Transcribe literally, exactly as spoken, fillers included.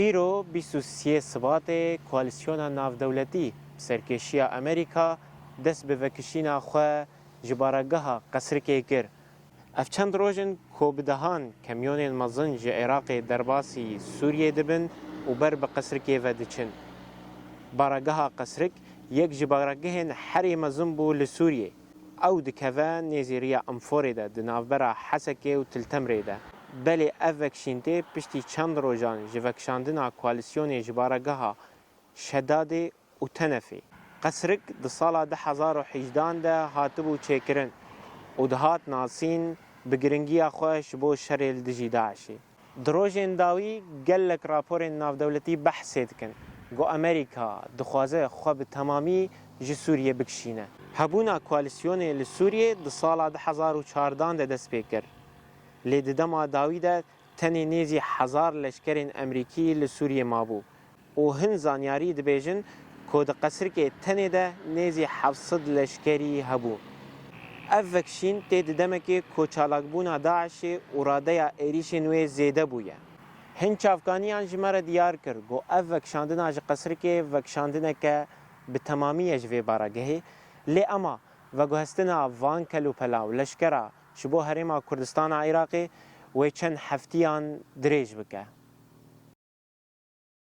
Îro bîst û sê Sibatê Koalîsyona Navdewletî bi serkêşiya Amerîka dest bi vekişîna xwe ji baregeha Qesrikê kir. Ev çend roj in ku bi dehan kamyonên mezin ji Iraqê derbasî Sûriyê dibin û ber bi Qesrikê ve diçin. Baregeha Qesrik yek ji baregehên herî mezin bû li Sûriyê. Ew dikeve nêzî riya Enforê de di navbera Hesekê û Til Temrê de. Belê ev vekişîn tê piştî çend rojan ji vekişandina koalîsyonê ji baregeha Şedadê û Tenefê. Qesrik di sala du hezar û hejdehan de hatibû çêkirin û dihat nasîn bi giringiya xwe ji bo şerê li dijî DAIŞê. Di rojên dawî gelek raporên navdewletî behsê dikin ku Amerîka dixwaze xwe bi temamî ji Sûriyê bikişîne. Hebûna koalîsyonê li Sûriyê di sala du hezar û çardan de dest pê kir. Lê di dema dawî de tenê nêzî hezar leşkerên Amerîkî li Sûriyê mabû û hin zanyarî dibêjin ku di Qesrikê tenê de nêzî heft sed leşkerî hebû. Ev vekişîn tê di demekê ku çalakbûna DAIŞê û radeya êrîşên wê zêde bûye. Hin çavkaniyan ji me re diyar kir ku ev vekişandina ji Qesrikê vekişandineke bi temamî ye ji vê baregehê, lê ema veguhestina van kelûpela û leşkera ji bo Herêma Kurdistana Iraqê wê çend heftiyan dirêj bike.